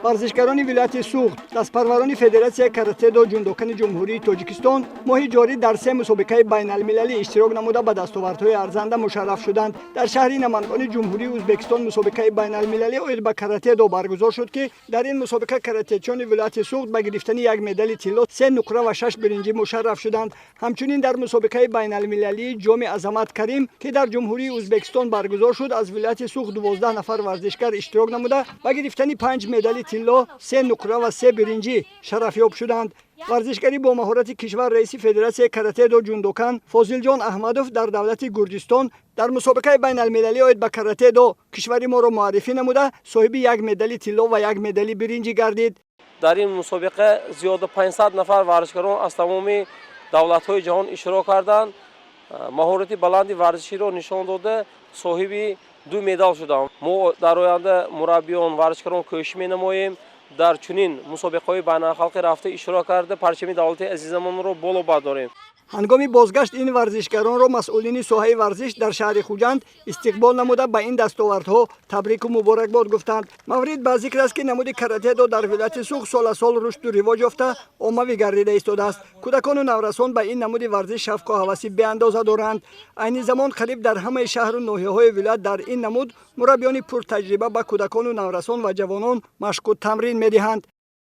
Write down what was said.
Варзишгарони вилояти Суғд, дастпарварони Федератсияи каратедо ҷундокани Ҷумҳурии Тоҷикистон, моҳи ҷорӣ дар се мусобиқаи байналмилалӣ иштирок намуда, ба дастовардҳои арзанда мушарраф шуданд. Дар шаҳри Намангони Ҷумҳурии Ӯзбекистон мусобиқаи байналмилалӣ оид ба каратедо баргузор шуд, ки дар ин мусобиқа каратечиёни вилояти Суғд ба гирифтани як медали тилло, се нуқра ва шаш биринҷӣ мушарраф шуданд. Ҳамчунин дар мусобиқаи байналмилалии Ҷоми Азамат Карим, ки дар Ҷумҳурии Ӯзбекистон баргузор шуд, аз вилояти Суғд 12 нафар варзишгар иштирок намуда, ба гирифтани панҷ медали тилло, се нуқра ва се биринҷӣ шарафёб шуданд. Варзишгари бо маҳорати кишвар, раиси Федератсияи каратедо ҷундокан Фозилҷон Аҳмадов дар давлати Гурҷистон дар мусобиқаи байналмилалӣ оид ба каратедо кишвари моро муаррифӣ намуда, соҳиби як медали тилло ва як медали биринҷӣ гардид. Дар ин мусобиқа зиёда 500 нафар варзишгарон аз тамоми давлатҳои ҷаҳон иштирок карданд. Маҳорати баланди варзиширо нишон дода, соҳиби ду медал шудам. Мо дар оянда, мураббиён, варзишгарон, кӯшиш менамоем, дар чунин мусобиқаҳои байналхалқӣ рафта, иштирок карда, парчами давлати азизамонро боло бардорем. Ҳангоми бозгашт ин варзишгаронро масъулини соҳаи варзиш дар шаҳри Хуҷанд истиқбол намуда, ба ин дастовардҳо табрику муборакбод гуфтанд. Маврид ба зикр аст, ки намуди каратедо дар вилояти Суғд сол аз сол рушду ривоҷ ёфта, оммавӣ гардида истодааст. Кӯдакону наврасон ба ин намуди варзиш шавқу ҳаваси беандоза доранд. Айни замон қариб дар ҳамаи шаҳру ноҳияҳои вилоят дар ин намуд мураббиёни пуртаҷриба ба кӯдакону наврасон ва ҷавонон машқу тамрин медиҳанд.